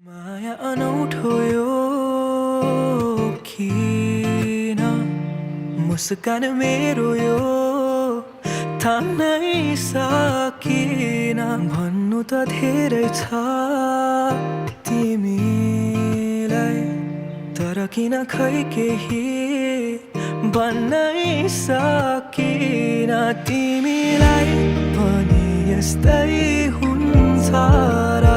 माया अनौठो यो किन मुस्कान मेरो यो थाम्नै सकिन भन्नु त धेरै छ तिमीलाई तर किन खै केही भन्नै सकिन तिमीलाई पनि यस्तै हुन्छ र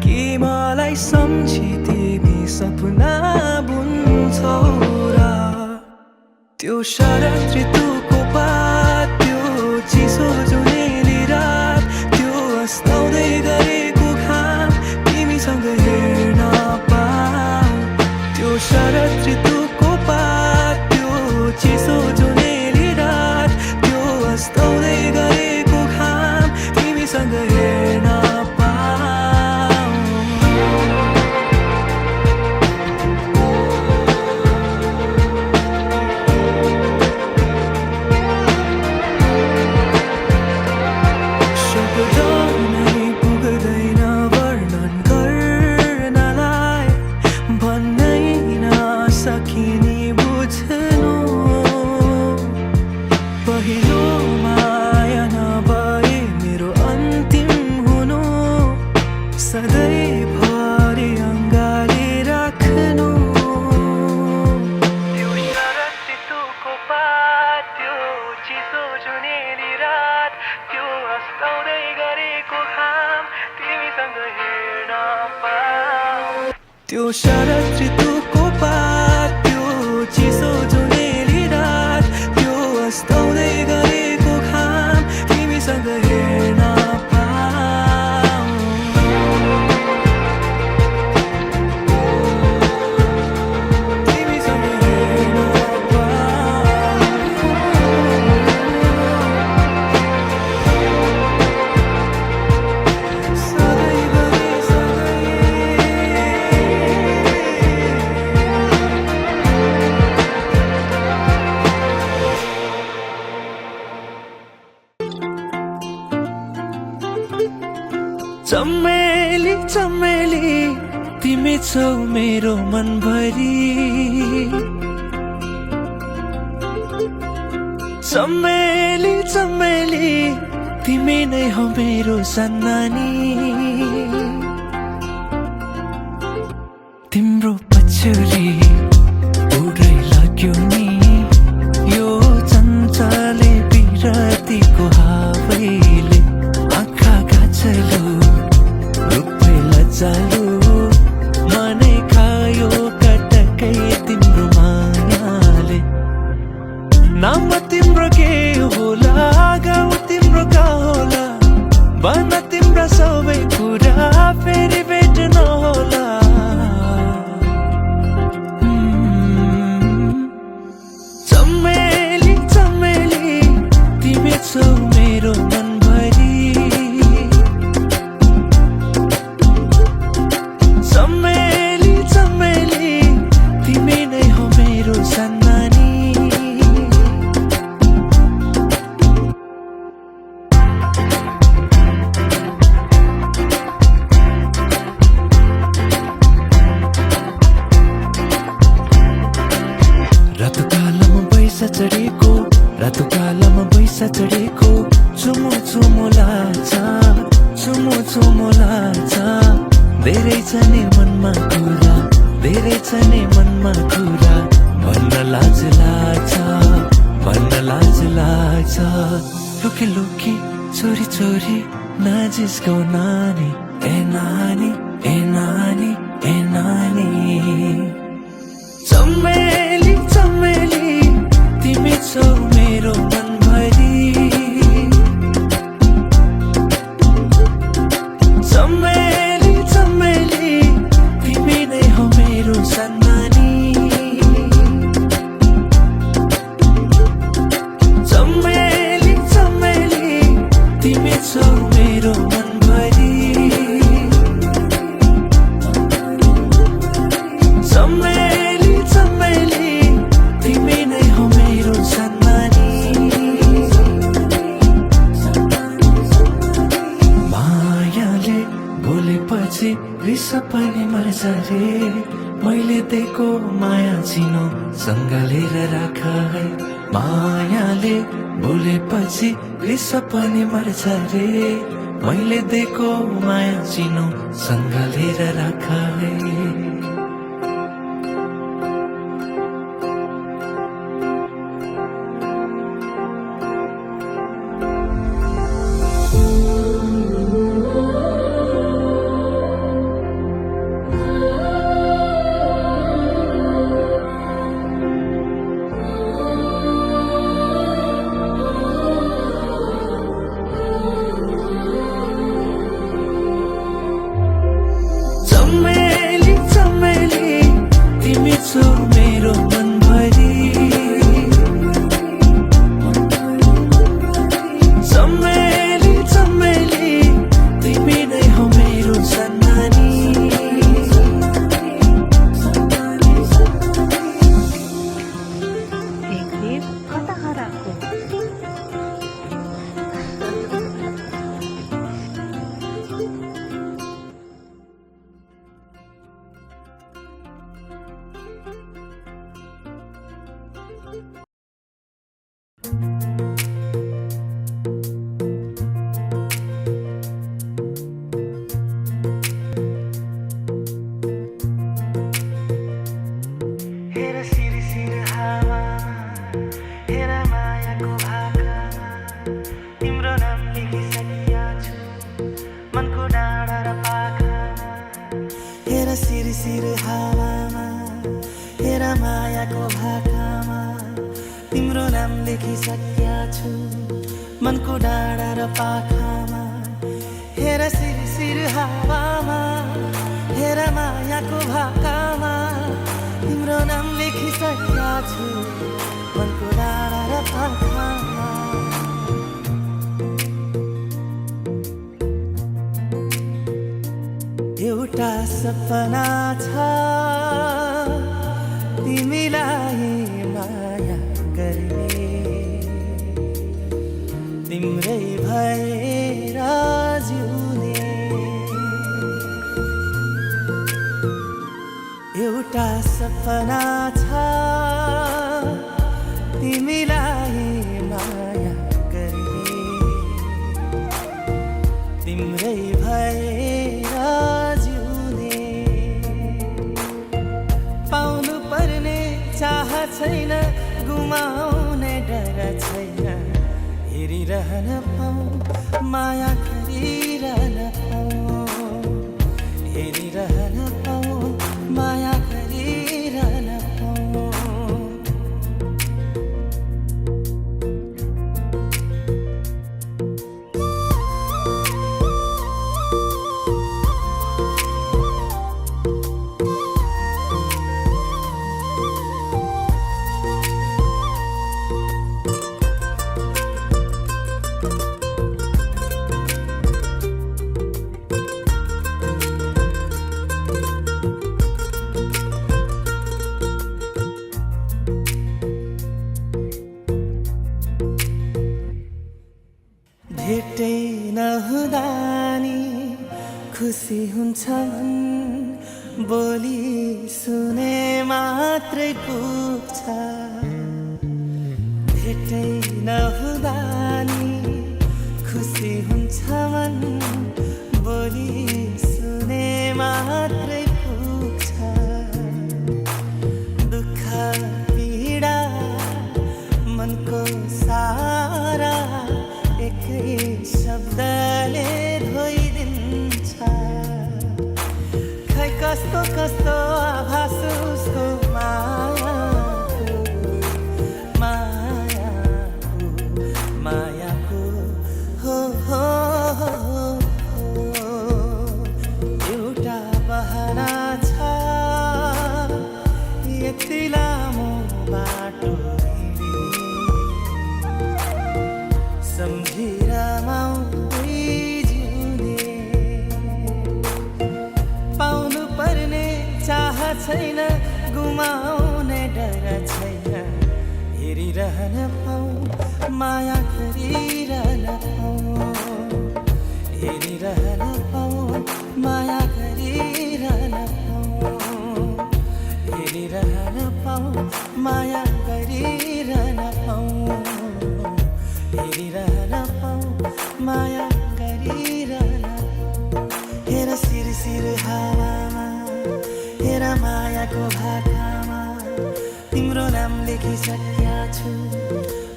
कि मलाई सम्झी तिमी सपना बुन्छौ र त्यो शरद ऋतुको बात त्यो चिसो जुनेली रात त्यो अस्ताउँदै गरेको घाम तिमीसँग हेर्न पाऊँ त्यो शरद ऋतुको बात त्यो चिसो जुनेली रात त्यो अस्ताउँदै गरेको घाम तिमीसँग हेर्न त्यो शरद ऋतुको बात त्यो चिसो जुनेली रात त्यो अस्ताउँदै गरेको घाम तिमीसँग हेर्न पाऊँ तिमीसँग हेर्न चमेली चमेली तिमी छौ मेरो मनभरि चमेली चमेली तिमी नै हो मेरो सन्नानी तिम्रो पछ्यौरी उडै लाग्यो नि यो चञ्चले बिरतीको हावैले आँखा गाछलो चालु मनै खायो कटकै तिम्रो मायाले नाम तिम्रो के होला गाउँ तिम्रो कहाँ होला भन तिम्रा सबै कुरा फेरि भेट्न होला चमेली चमेली तिमी छौ मेरो मनभरि चमेली चमेली तिमी नै हो मेरो सन्नानी रातो कालोमा बैसा चढेको रातो कालोमा बैसा चढेको चुमो चुमो लाग्छ चुमो चुमो लाग्छ धेरै छ नि मनमा कुरा धेरै छ नि मनमा कुरा भन्न लाज लाग्छ भन्न लाज लाग्छ लुकी लुकी चोरी चोरी नजिस्काऊ नानी ए नानी ए नानी ए नानी चमेली चमेली तिमी छौ मेरो मनभरि चमेली चमेली तिमी नै हो मेरो सन्नानी चमेली चमेली तिमी छौ मेरो मनभरि बोलेपछि रिस पनि मर्छ रे मैले दिएको माया चिनो सँगलेर राख है मायाले बोलेपछि रिस पनि मर्छ रे मैले दिएको माया चिनो सँगलेर राख है चमेली चमेली तिमी छौ मेरो मनभरि चमेली चमेली तिमी नै हो मेरो सन्तानी देखदेख कता हराएको हेर सिर सिर हावा हेर मायाको भाकामा तिम्रो नाम लेखिसकेका छु मनको डाँडा र पाखामा हेर सिर सिर हावामा हेर मायाको भाकामा तिम्रो नाम लेखिसकेका छु मनको डाँडा र पाखामा हेर सिर सिर हावामा हेर मायाको भाकामा तिम्रो नाम लेखिसकेका छु मनको डाँडा र पाखामा एउटा सपना छ तिमीलाई माया गर्ने तिम्रै भएर जिउने एउटा सपना छ तिमीलाई माया गर्ने तिम्रै भएर जिउने पाउनु पर्ने चाह छैन गुमाउने डर छैन हेरिरहन पाऊ माया गरिरहन पाऊ हेरिरहन पाऊ माया गरिरहन पाऊ भेटै नहुँदा नि खुसी हुन्छ मन बोली सुने मात्रै पुग्छ भेटै नहुँदा नि खुसी हुन्छ मन बोली सुने मात्रै पुग्छ दुःख पीडा मनको सारा एकै शब्दले धोइदिन्छ खै कस्तो कस्तो आभास उसको मायाको हो एउटा बहाना छ यति लामो बाटो सम्झेर माउदै जिउने पाउनु पर्ने चाह छैन गुमाउने डर छैन हेरिरहन पाऊ माया गरिरहन पाऊ हेरिरहन पाऊ माया गरिरहन पाऊँ, हेरिरहन पाऊँ, माया गरिरहन पाऊँ, हेरिरहन पाऊँ, माया गरिरहन पाऊँ। हेर सिरसिर हावामा, हेर मायाको भाकामा, तिम्रो नाम लेखिसकेका छु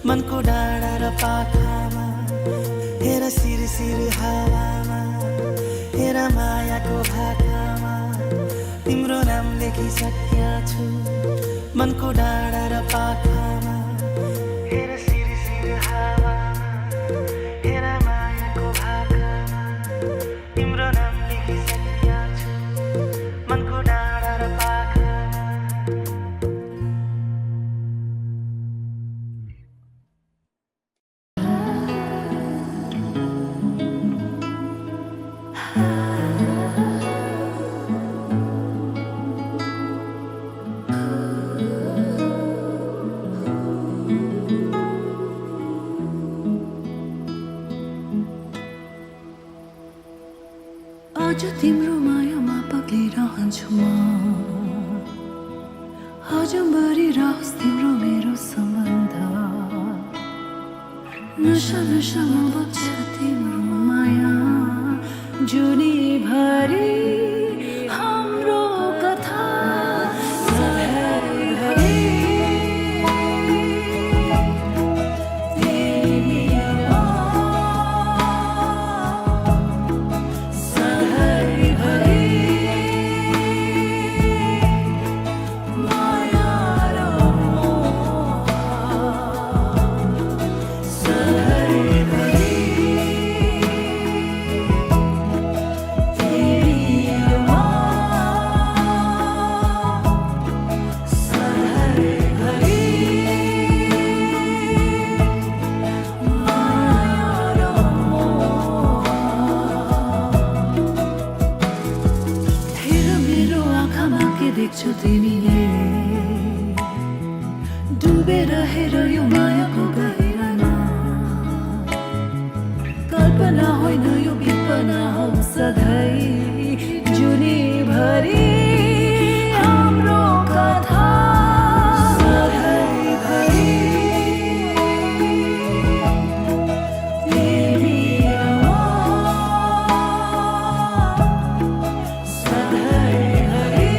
मनको डाँडा र पाखामा। हेर सिरसिर हावामा, हेर मायाको भाकामा, तिम्रो नाम लेखिसकेका छु मनको डाँडा र पाखामा। हेर सिरसिर हावामा, हेर मायाको भाकामा, तिम्रो नाम लेखिसकेका छु मनको डाँडा र पाखामा। आज तिम्रो मायामा पक्लिरहन्छु म, अझम्बरी रहोस् तिम्रो मेरो सम्बन्ध। नशा नशामा बग्छ तिम्रो माया, जुनीभरि हाम्रो कथा सधैँभरि तिमीमा, सधैँभरि माया र मोह, सधैँभरि तिमीमा, सधैँभरि माया र मोह। हेर मेरो आँखामा के देख्छौ तिमीले, डुबेर हेर यो मायाको गहिरामा। कल्पना होइन यो विपना हो सधैँ, जुनीभरि हाम्रो कथा सधैँभरि तिमीमा, सधैँभरि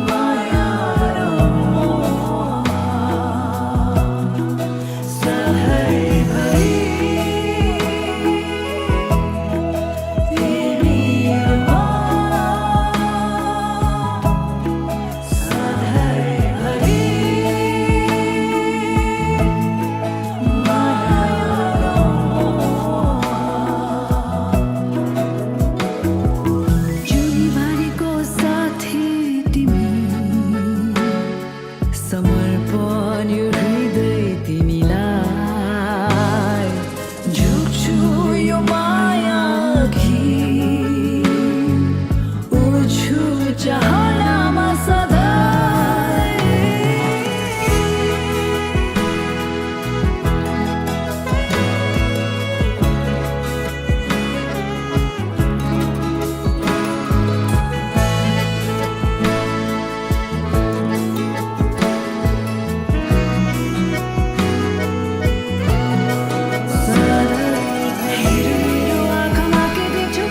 माया र मोह, सधैँभरि तिमीमा, सधैँभरि माया र मोह। जुनीभरिको साथी तिमी, समर्पण यो हृदय तिमीलाई, झुक्छु यो माया अघि, उड्छु चाहनामा सधैँ। हेर मेरो आँखामा के देख्छौ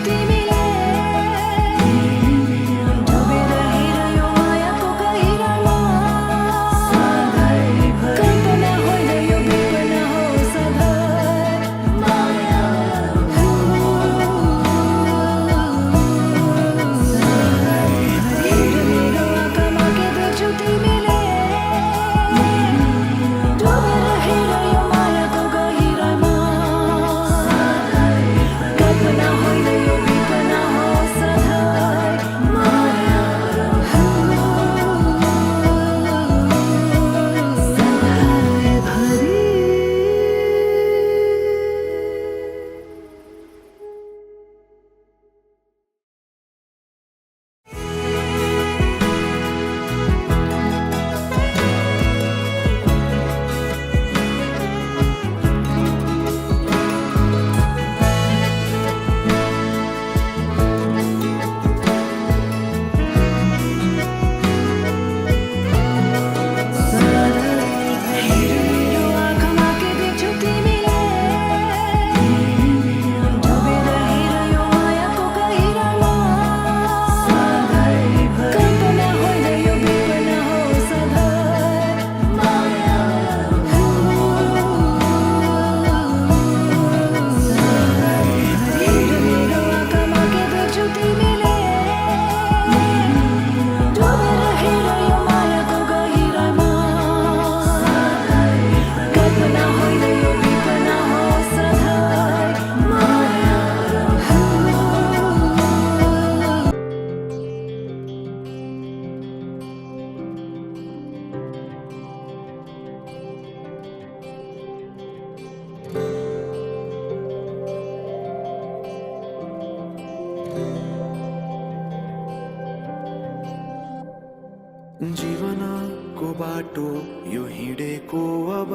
जीवनको बाटो यो हिँडेको अब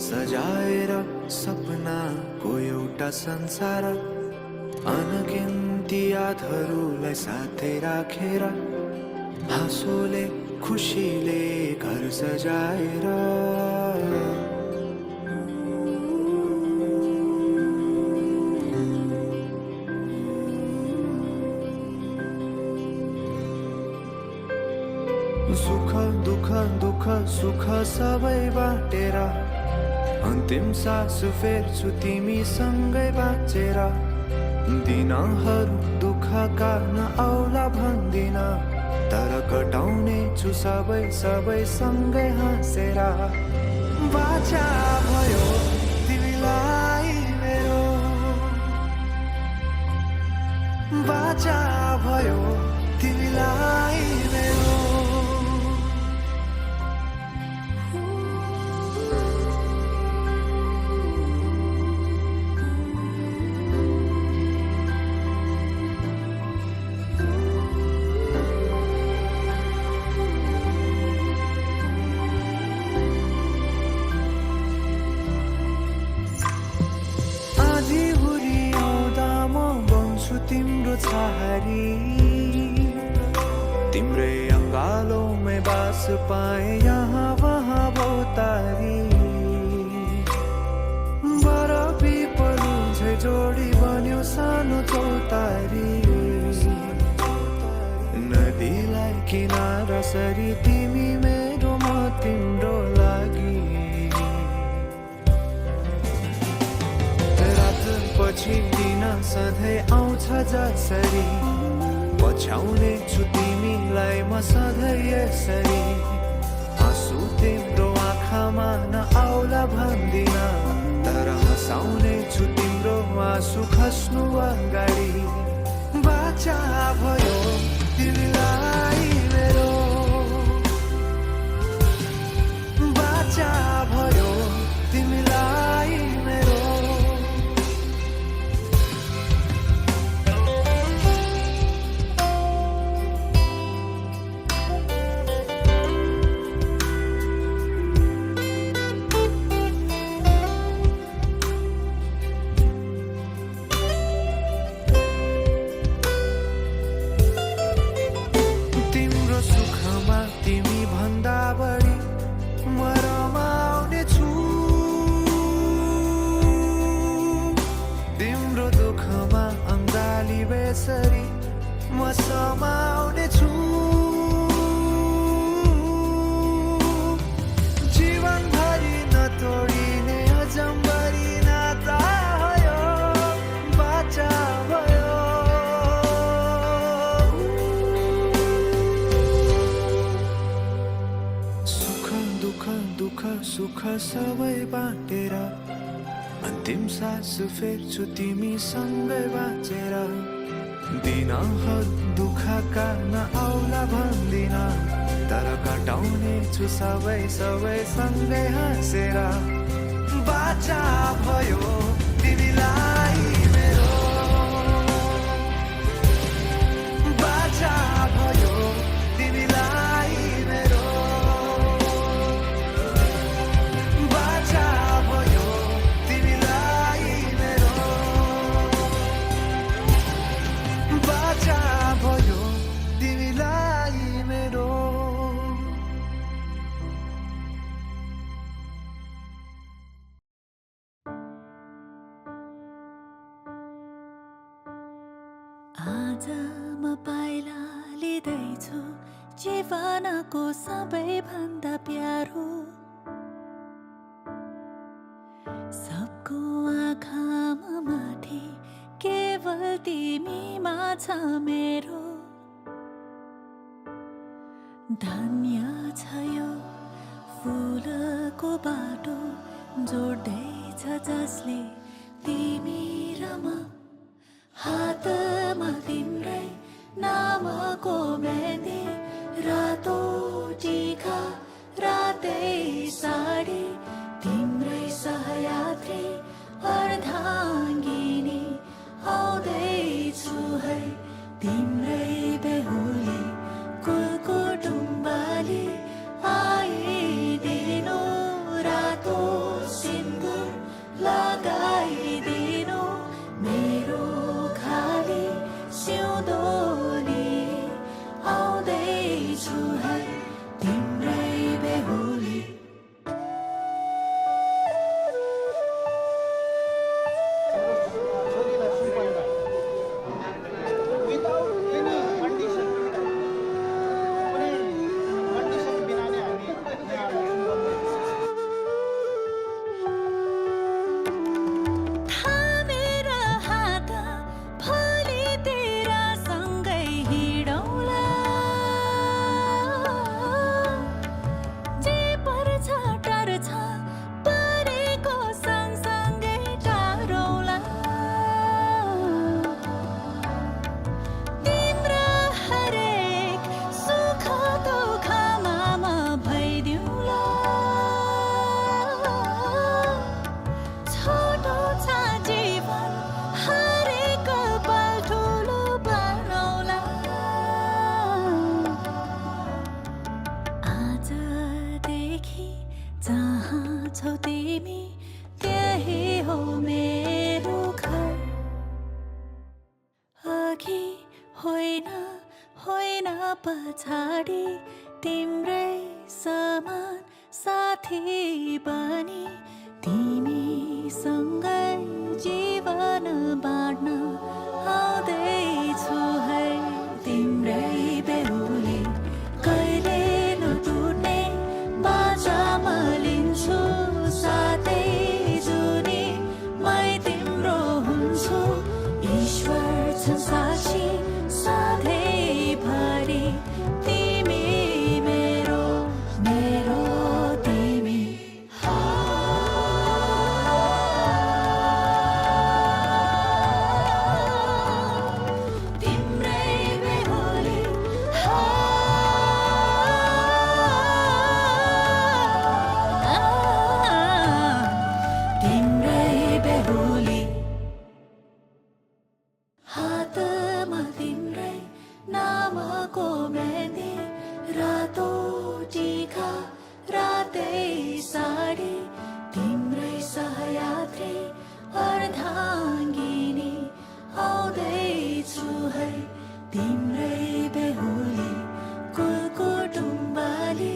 सजाएर सपनाको एउटा संसार अनगिन्ती यादहरूलाई साथै राखेर हाँसोले खुसीले घर सजाएर सुख दुःख दुःख सुख सबै बाटेर अन्तिम सास फेर्छु तिमीसँगै बाँचेर दिनहरू दुःखका नआउला भन्दिन तर कटाउने छु सबै सबै सँगै हाँसेर बाचा भयो तिमीलाई मेरो बाचा भयो तिमीलाई मेरो तिम्रो छहारी तिम्रै अङ्गालोमै बास पाए यहाँ वहाँ बहुतारी बरफी पलु झै जोडी बन्यो सानो चौतारी नदीलाई किनारा सरी तिमी मेरो म तिम्रो लागि पछि दिन सधैँ आउँछ जसरी पछ्याउने छु तिमीलाई म सधैँ यसरी आँसु तिम्रो आँखामा नआउला भन्दिन तर हँसाउने छु तिम्रो आँसु खस्नु अगाडि बाचा भयो तिमीलाई मेरो बाचा भयो तिमीलाई मेरो म समाउने छु जीवनभरि नतोडिने अजम्बरी नाता भयो बाचा भयो सुख दुःख दुःख सुख सबै बाटेर अन्तिम सास फेर्छु तिमीसँगै बाँचेर दिनहरू दुःखका नआउला भन्दिन तर कटाउने छु सबै सबै सँगै हाँसेर बाचा भयो तिमीलाई मेरो बाचा भयो तिमीलाई मेरो बाचा भयो तिमीलाई मेरो बाचा भयो तिमीलाई मेरो आज म पाइला लिँदैछु जीवनको सबैभन्दा प्यारो सबको आँखामा माथि केवल तिमीमा छ मेरो धन्य छ यो फुलको बाटो जोड्दैछ जसले तिमी र म हातमा तिम्रै नामको मेहन्दी रातो टीका रातै साडी तिम्रै सहयात्री अर्धाङ्गिनी आउँदै आउँदैछु है तिम्रै बेहुली कुलको टुम्बाली आइदिनु रातो सिन्दुर लगाइदिनु मेरो खाली सिउँदोली आउँदैछु है तिम्रै बेहुली without any condition. कुनै condition बिना नै हामी यहाँ थामेर हात भोलि तेरा सँगै हिँडौँला जे पर्छ टर्छ परेको सँगसँगै टारौँला तिम्रो हरेक सुख दुःखमा म भइदिउँला छोटो छ जीवन हरेक पल ठुलो बनाउला आजदेखि जहाँ छौ तिमी त्यही हो मेरो घर अघि होइन होइन पछाडि तिम्रै समान साथी बनी तिमीसँगै जीवन बाँड्न आउँदैछु है तिम्रै बेहुली कहिले नटुट्ने बाचामा लिन्छु साथै जुनी मै तिम्रो हुन्छु ईश्वर छ साक्षी सधैँभरि तिमी मेरो मेरो तिमी तिम्रै बेहुली तिम्रै बेहुली हातमा तिम्रै नामको मेहन्दी रातो टीका रातै साडी तिम्रै सहयात्री अर्धाङ्गिनी आउँदैछु है तिम्रै बेहुली कुलको टुम्बाली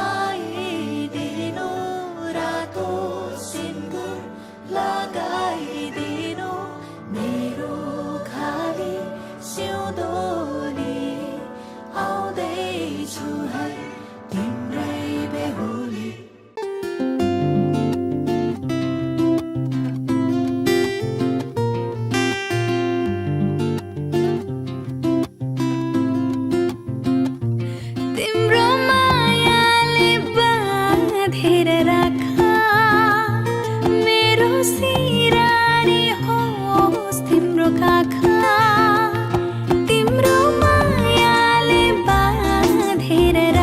आइदिनु रातो सिन्दुर लगाइदिनु मेरो खाली सिउँदोली आउँदैछु है तिम्रै बेहुली तिम्रो मायाले बाँधेर राख मेरो सिरानी होस् तिम्रो काखा तिम्रो मायाले बाँधेर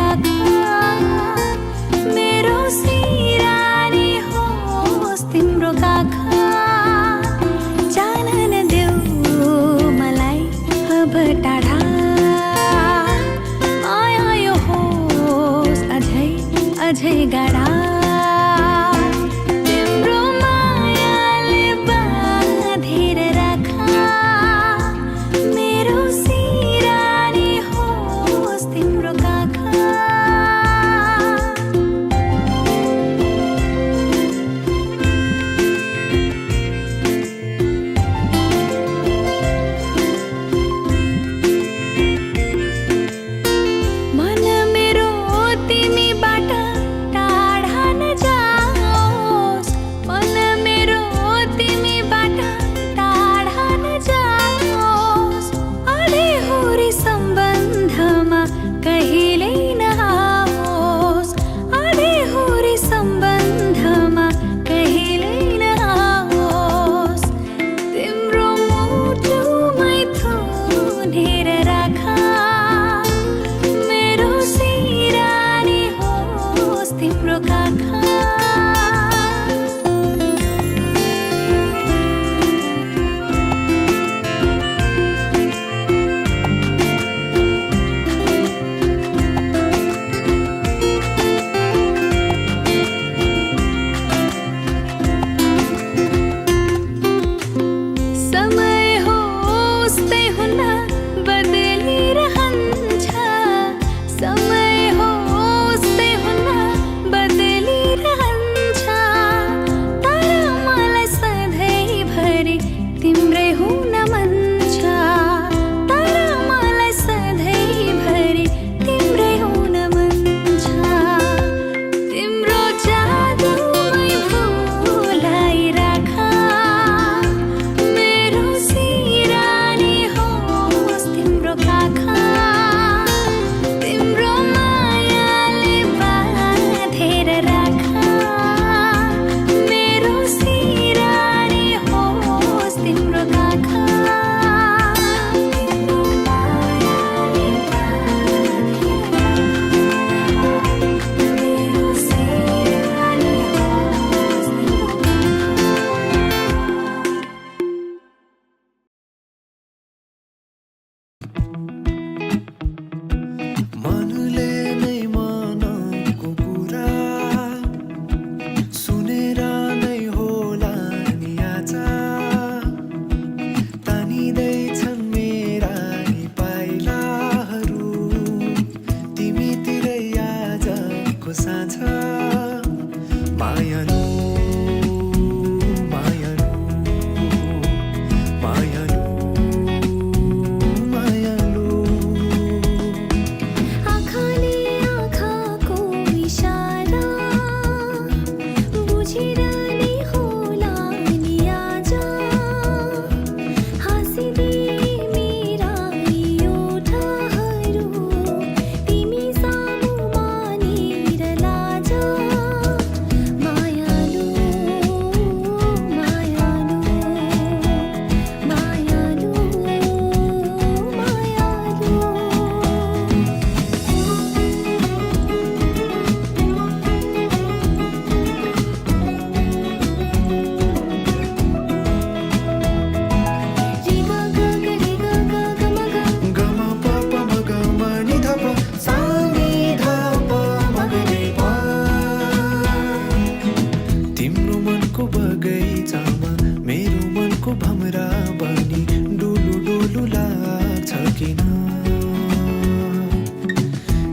सकिन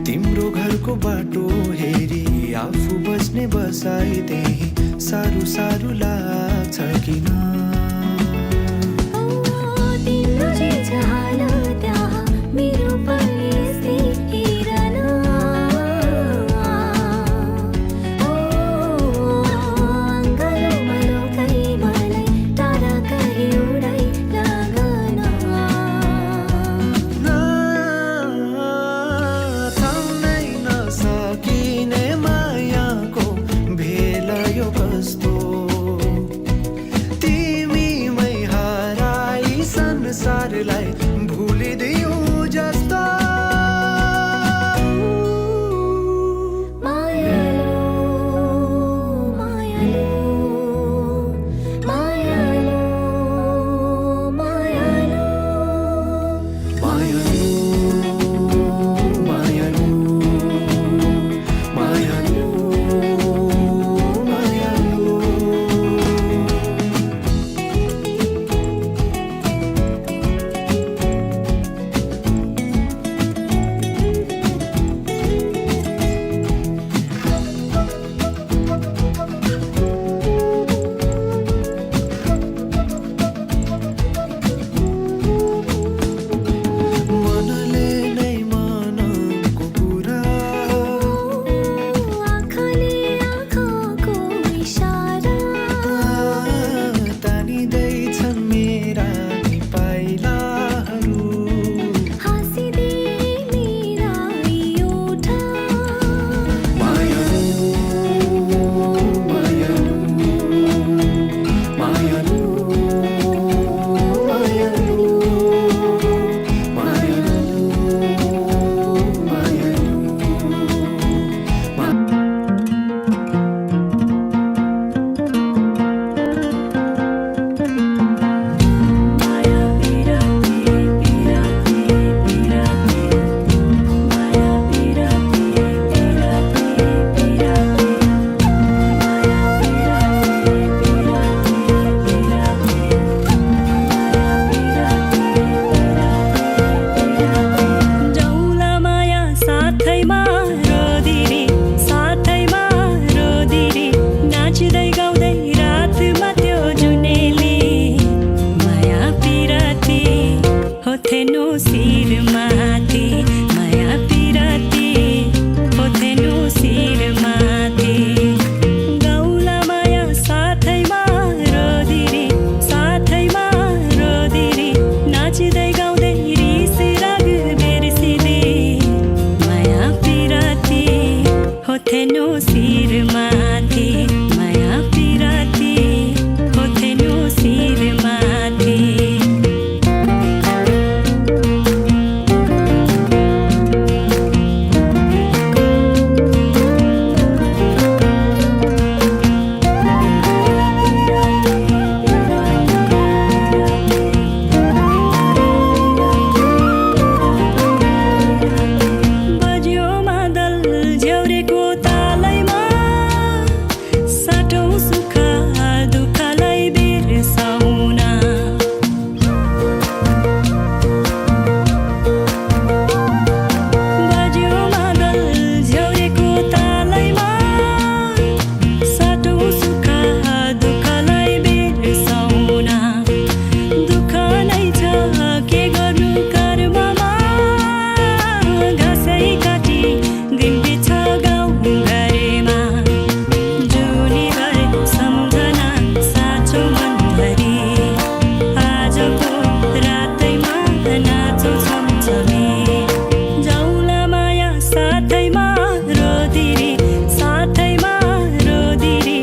तिम्रो घरको बाटो हेरी आफू बस्ने बसाइ त्यही सारू सारू लाग्छ किन तिम्रो जे छ हाल त्यहाँ मेरो पनि यस्तै हेरन अङ्गालोमा रोकाइ मलाई टाढा कहीँ उडाइ लागन थाम्नै नसकिने मायाको भेल यो कस्तो तिमीमै हराई संसारलाई भुलिदियो जस्तो मायालु मायालु मायालु मायालु मायालु मायालु मायालु मायालु मनले नै मनको कुरा आँखाले आँखाको इशारा तानिँदैछन् मेरा ती पाइलाहरू हाँसिदे मेरा एउटा मायालु मायालु मायालु मायालु जाउला माया साथैमा रोदिरे साथैमा रोदिरे नाच्दै गाउँदै रातमा त्यो जुनेली माया पिराती होथेनु शिरमाथि माया पिराती होथेनु शिरमाथि गाउला माया साथैमा रोदिरे साथैमा रोदिरे नाच्दै गाउँदै रिस राग बिर्सिँदै माया पिराती होथेनु शिरमाथि माया पिराती होथेनु शिरमाथि बज्यो मादल झ्याउरेको तालैमा साटौँ सुख दुःखलाई बिर्साउन बज्यो मादल झ्याउरेको तालैमा साटौँ सुख दुःखलाई बिर्साउन दुःख नै छ के गर्नु कर्ममा घाँसै काटी दिन बिछ गाउँ घरेमा जुनी भए सम्झना साँचो मनभरि आजको रातैमा नाचो छमछमी जाउला माया साथैमा रोदिरे साथैमा रोदिरे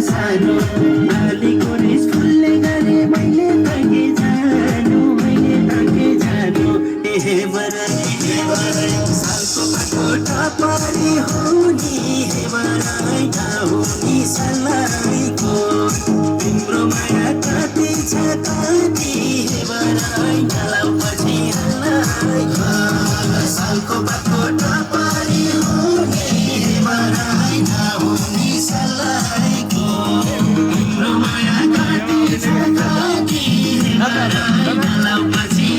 सानो नालीको रिस फुल्ने गरे मैले ताके जानु हे बराई सालको बाटो पारी हुनी हे बराई हुनी सलाईको तिम्रो माया कति छ कति हे बराई नलाउ पछि सालको बाटो पारी हुनी हे बराई हुनी सलाईको तिम्रो माया कति छ कति हे बराई नलाउ पछि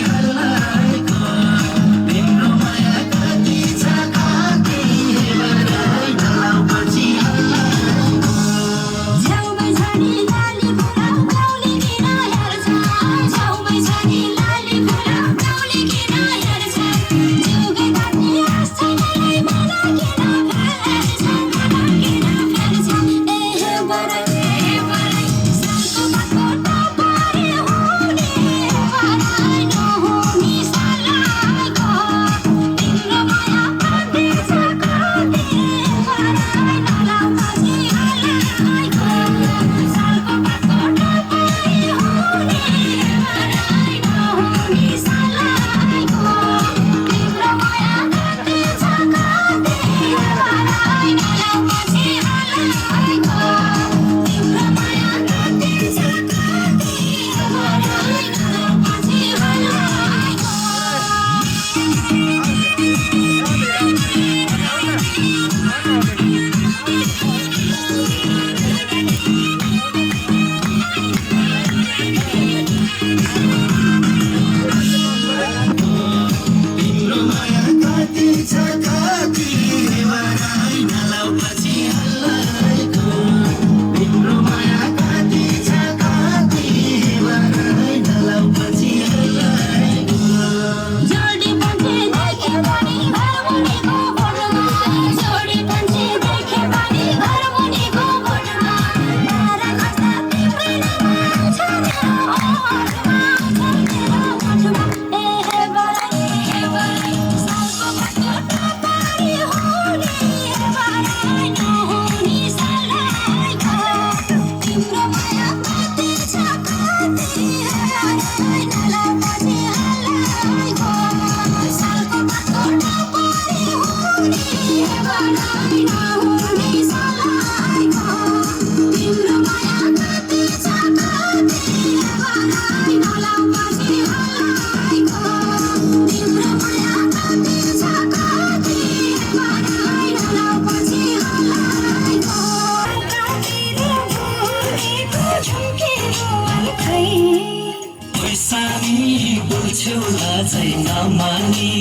छैन मानी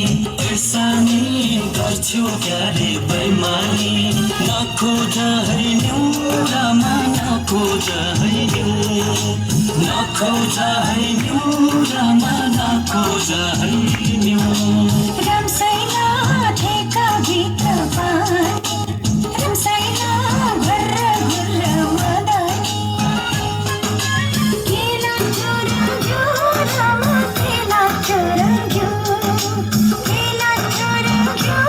सानी गर्छु क्यारे बैमानी नखोज हैन्यौ रामा नखोज हैन्यौ रामा नखोज हैन्यौ रम्सैला ठेका भित्र पानी रम्सैला घर्र घुर्र मदानी केला चोरङ्ग्यो रामा केला चोरङ्ग्यो केला चोरङ्ग्यो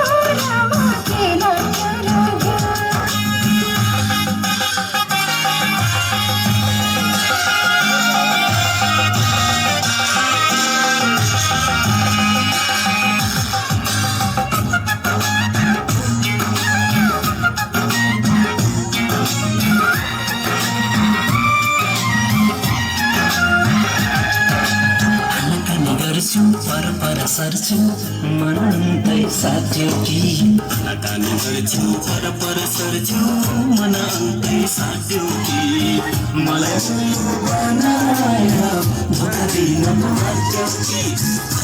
रामा केला चोरङ्ग्यो पर सर्छु मनै साथ्यो कि कानी गर्छु पर सर्छु मनै साथ्यो कि मलाई बनाएर धोका दिन पर्छ कि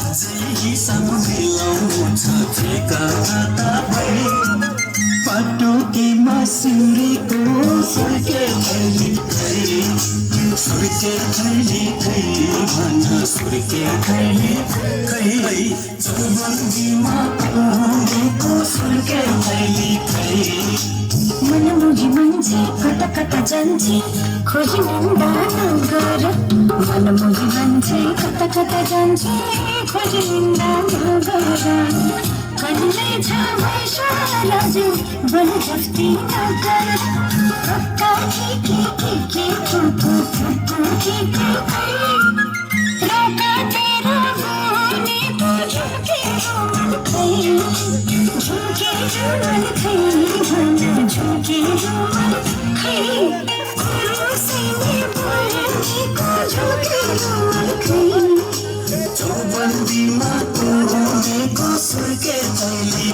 अझै हिसाब मिलाउँछ ठेका तपाईँ पाटोकीमा सिउरीको सुर्के खैली भन्न सुर्के खैली चौबन्दीमा उडेको सुर्के खैली मनमुजी मान्छे कता कता जान्छे खोजी निन्दा नगर मनमुजी मान्छे कता कता जान्छे खोजी निन्दा नगर कहिले छ भैसा राजु बल जस्ती नगर पक्का के फुफु के रोका तेरा मोने तो झुके रोमन झुके रोमन झुके रोमन कुरुसीने बोलेको झुके रोमन चौबन्दीमा उडेको सुर्के खैली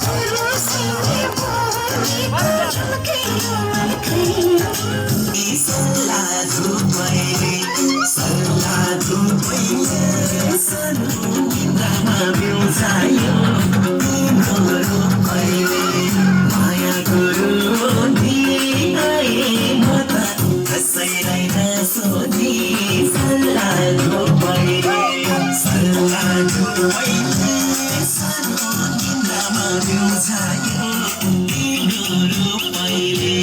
कुरुसीने बोलेको झुके रोमन सल्ला धुपैले सनुन्द्रमा बिउजायो तिम्रो पहिले माया गुरु नि म त कसैलाई नसोधी सल्ला धुपैले सनुन्द्रमा बिउजायो तिम्रो पहिले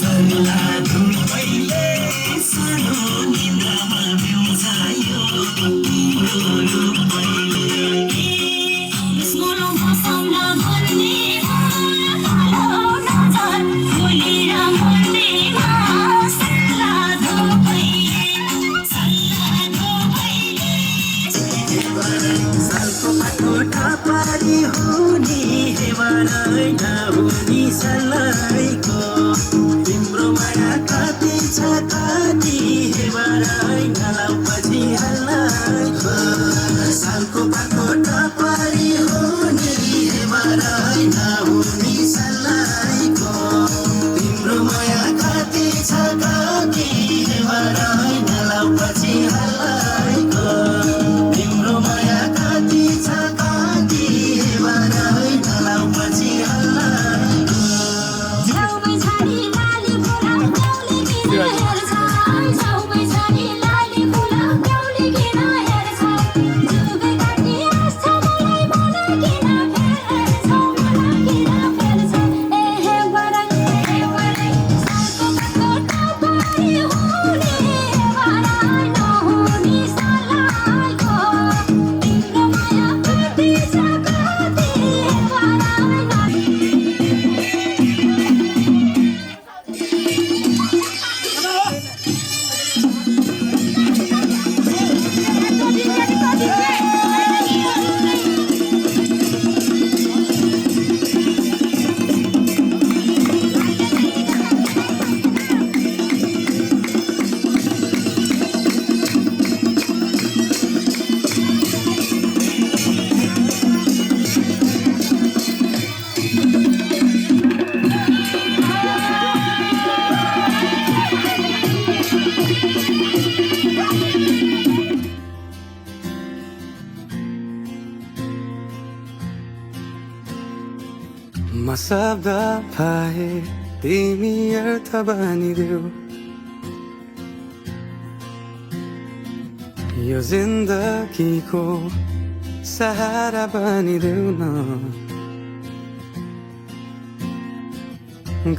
सल्ला धुपैले सनुन्द्रमा बिउजायो तिम्रो पहिले पारी हुने हेवालाई नहुने सल्लाइको तिम्रो माया कति छ कति हेवालाई नलाउ पछि हल्लाइको सालको पाखोटा पारी हुने हेवालाई नहुने सल्लाइको तिम्रो माया कति छ कति हेवालाई नलाउ पछि हल्लाइको तिम्रो माया कति छ Thank you. म शब्द पाए तिमी अर्थ बनिदेऊ यो जिन्दगीको सहारा बनिदेऊ न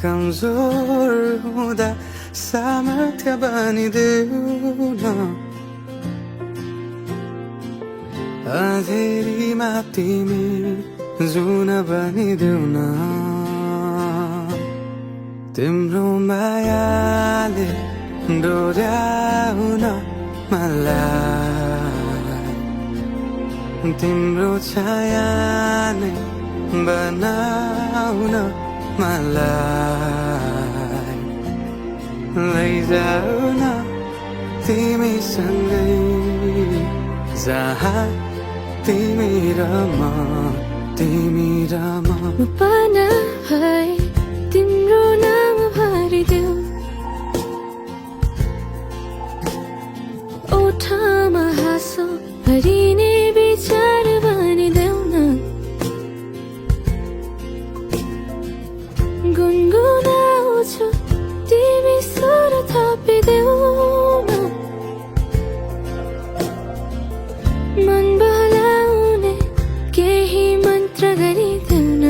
कमजोर हुँदा सामर्थ्य बनिदेऊ न अँधेरीमा तिमी जुन बनिदेऊ न तिम्रो मायाले डोर्याउन मलाई तिम्रो छाया नै बनाउन मलाई लैजाऊ न तिमीसँगै जहाँ तिमी र म पाना भए तिम्रो नाम भरिदेऊ ओठमा हाँसो भरिने विचार बनिदेऊ न गुनगुनाउँछु तिमी स्वर थपिदेऊ न मन बहलाउने केही मन्त्र गरिदेऊ न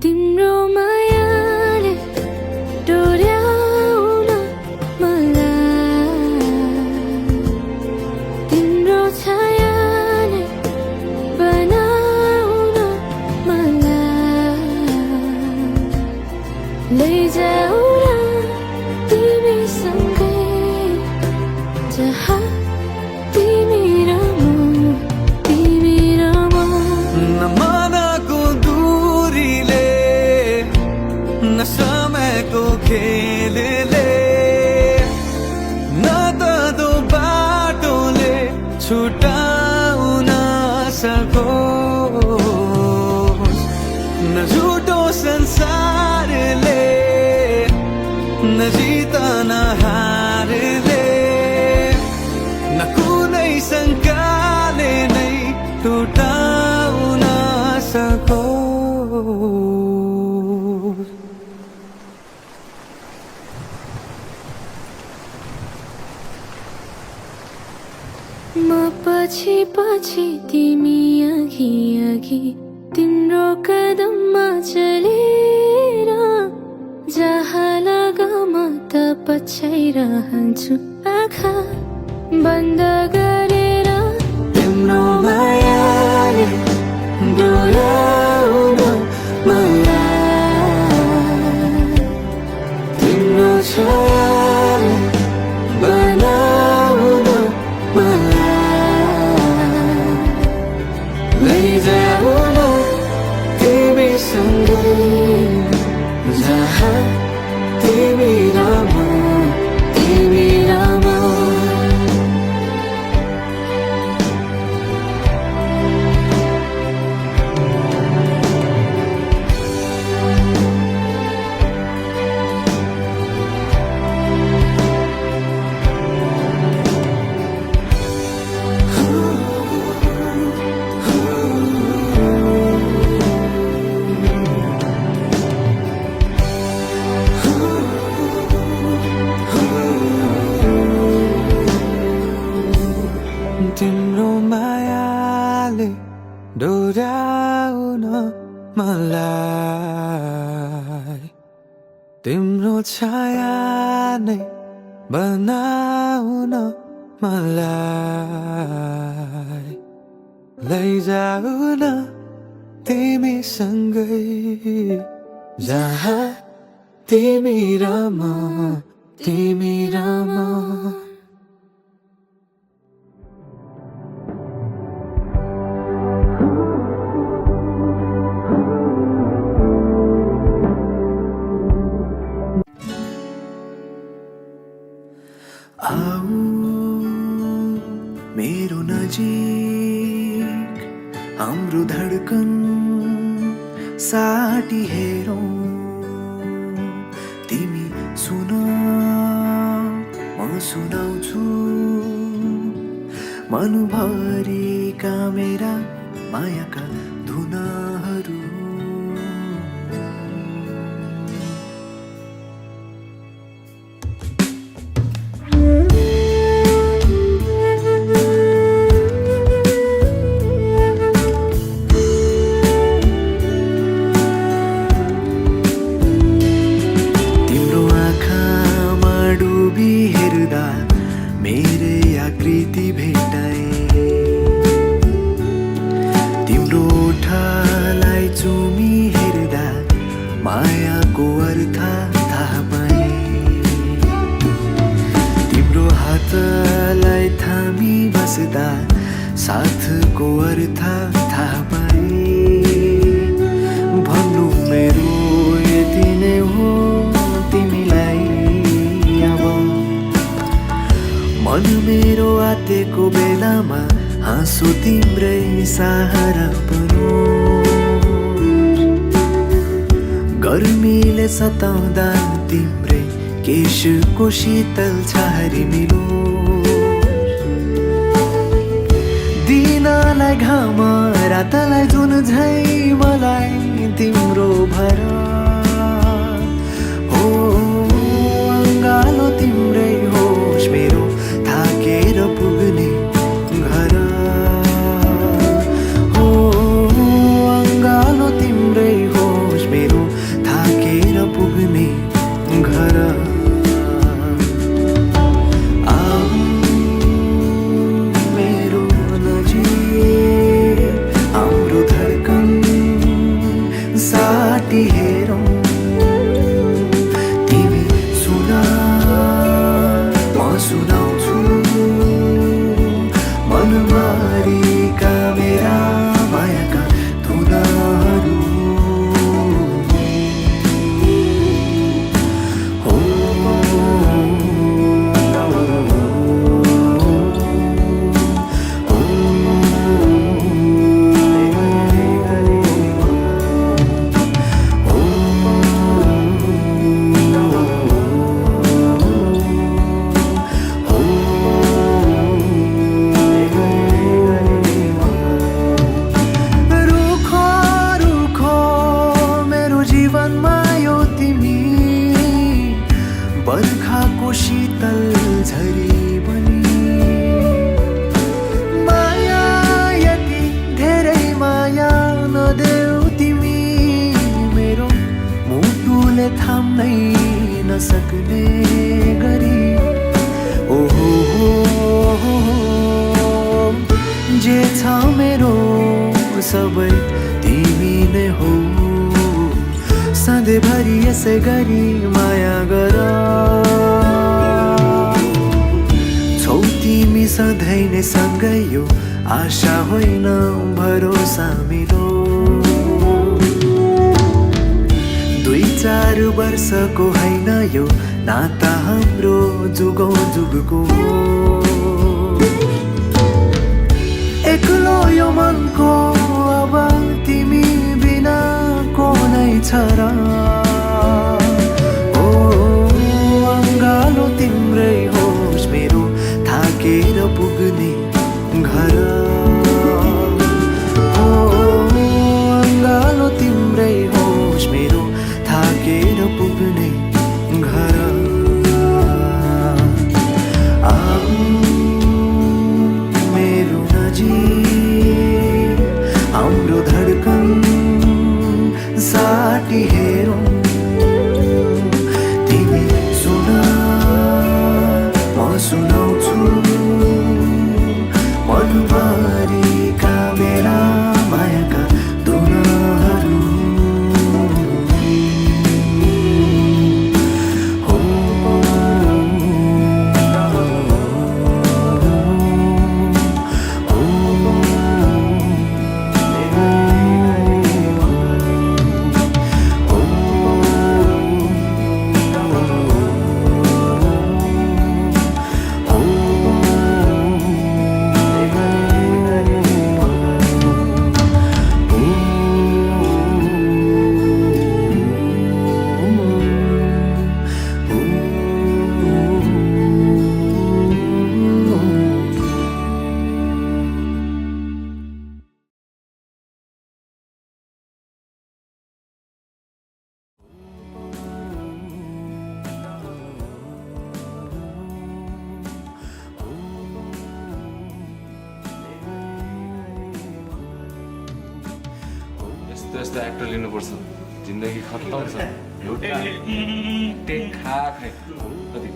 तिम्रो मायाले डोर्याउन मलाई तिम्रो छाया नै बनाउन मलाई लैजाऊ न तिमीसँगै जहाँ तिमी र म न मनको दूरीले न समयको खेलले न त दो बाटोले छुटाउन सकोस् न झुटो संसारले न जितन हारले न कुनै शङ्काले नै टुटाउन सकोस् म पछि पछि तिमी अघि अघि तिम्रो कदममा चलेर जहाँ लग म त पछ्याइरहन्छु आँखा बन्द गरेर तिम्रो मायाले डोर्याउन मलाई तिम्रो छायाले बनाउन मलाई लैजाऊ न तिमीसँगै जहाँ तिमी र म तिम्रो मायाले डोर्याउन मलाई तिम्रो छाया नै बनाउन मलाई लैजाऊ न तिमीसँगै जहाँ तिमी र म आऊ मेरो नजिक हाम्रो धडकन साटी हेरौँ तिमी सुन म सुनाउँछु मनभरिका मेरा मायाका धुनहरू बस्दा साथको अर्थ थाहा पाए भन्नु मेरो यति नै हो तिमीलाई अब मन मेरो आतेको बेलामा हाँसो तिम्रै सहारा बनो गर्मीले सताउँदा तिम्रै केशको शीतल छहारी मिलो दिनलाई घाम रातलाई जुन झै मलाई तिम्रो भर हो अङ्गालो तिम्रै होस् मेरो थाकेर पुग्ने घर हो अङ्गालो तिम्रै होस् मेरो थाकेर पुग्ने घर मेरो नजिक हाम्रो धड्कन साटी हेरौँ तिमी सुन म सुनाउँछु मनभरिका मेरा मायाका धुनहरू बर्खाको शीतल झरी बनी माया यति धेरै माया नदेऊ तिमी मेरो मुटुले थाम्नै नसक्ने गरी ओहो जे छ मेरो सबै तिमी नै हो सधैँभरि यसै गरी माया गर छौ तिमी सधैँ नै सँगै यो आशा होइन भरोसा मिलो 2-4 वर्षको होइन यो नाता हाम्रो जुगौँ जुगको एक्लो यो मनको अब तिमी बिना को नै छ र ओ अङ्गालो तिम्रै होस् मेरो थाकेर पुग्ने घर ओ अङ्गालो तिम्रै होस् मेरो थाकेर पुग्ने घर मेरो नजिक हाम्रो धड्कन साटी हेरौँ तिमी सुन म सुनाउँछु मनभरिका मेरा मायाका धुनहरू हो यस्तो एक्टर लिनुपर्छ जिन्दगी खत्तम छ एउटा टेक खाए कति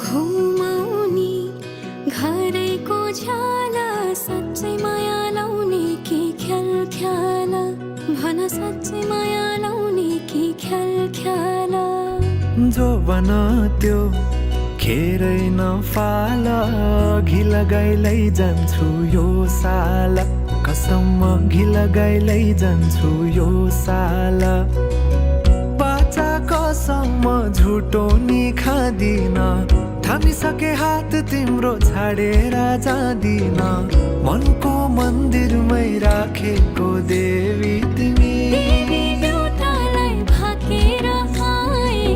घुमाउने घरैको झ्याला साँच्चै माया लाउने कि ख्याल ख्याल भन साँच्चै माया लाउने कि ख्याल ख्याल जो बन त्यो खेरै नफाल घिल गाइलै जान्छु यो साल कसम घिल गाइलै जान्छु यो साल बाचा कसम झुटो नि खादिन थामिसके हात तिम्रो छाडेर जाँदिन मनको मन्दिरमै राखेको देवी तिमी देवी देउतालाई भाकेर आए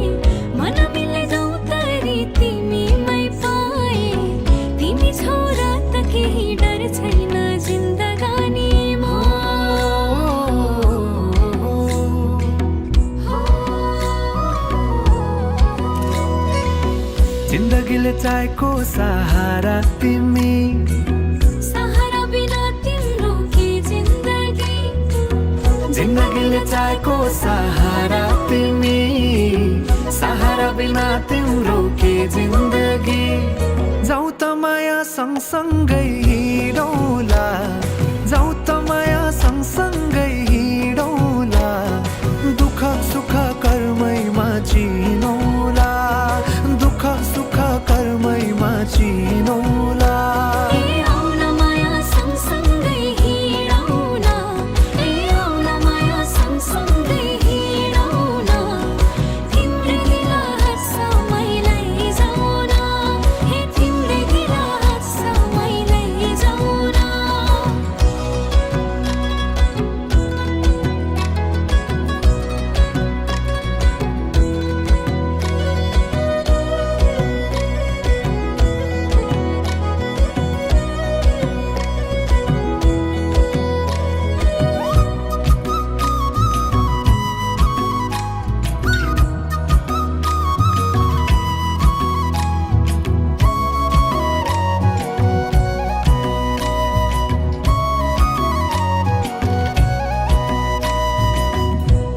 मन मिले जाउँ तरी तिमीमै पाए तिमी छोरा त केही डर छैन जिन्दगानीमा जिन्दगीले चाहेको सहारा तिमी सहारा बिना तिम्रो के जिन्दगी जिन्दगीले चाहेको सहारा तिमी सहारा बिना तिम्रो के जिन्दगी जाउँ त माया सँगसँगै हिँडौँला जाउँ त माया सँगसँगै हिँडौँला दुःख सुख कर्मैमा चिनौला दुःख सुख कर्मैमा चिनौला ए आउला माया सँगसँगै हिँडौँला ए आउला माया सँगसँगै हिँडौँला तिम्रो गिला हातसँगै लैजाउन हे तिम्रो गिला हातसँगै लैजाउन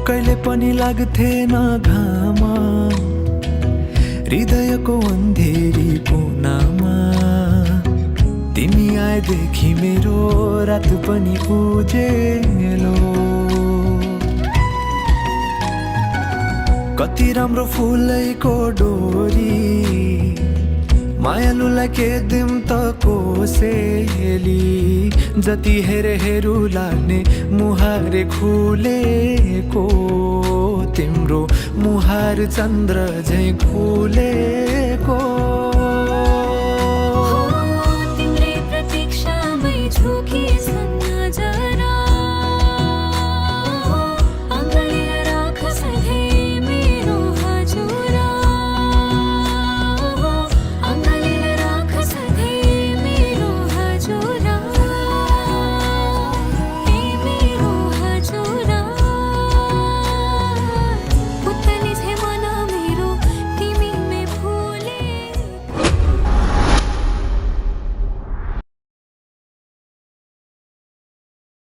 कहिले पनि लाग्थेन घाम हृदयको अन्धेरी कुनामा तिमी आएदेखि मेरो रात पनि उजेलो कति राम्रो फुलैको डोरी मायालुलाई के दिम त कोसेली जति हेरे हेरु लाग्ने मुहारे खुलेको तिम्रो मुहार चन्द्र झैँ खुले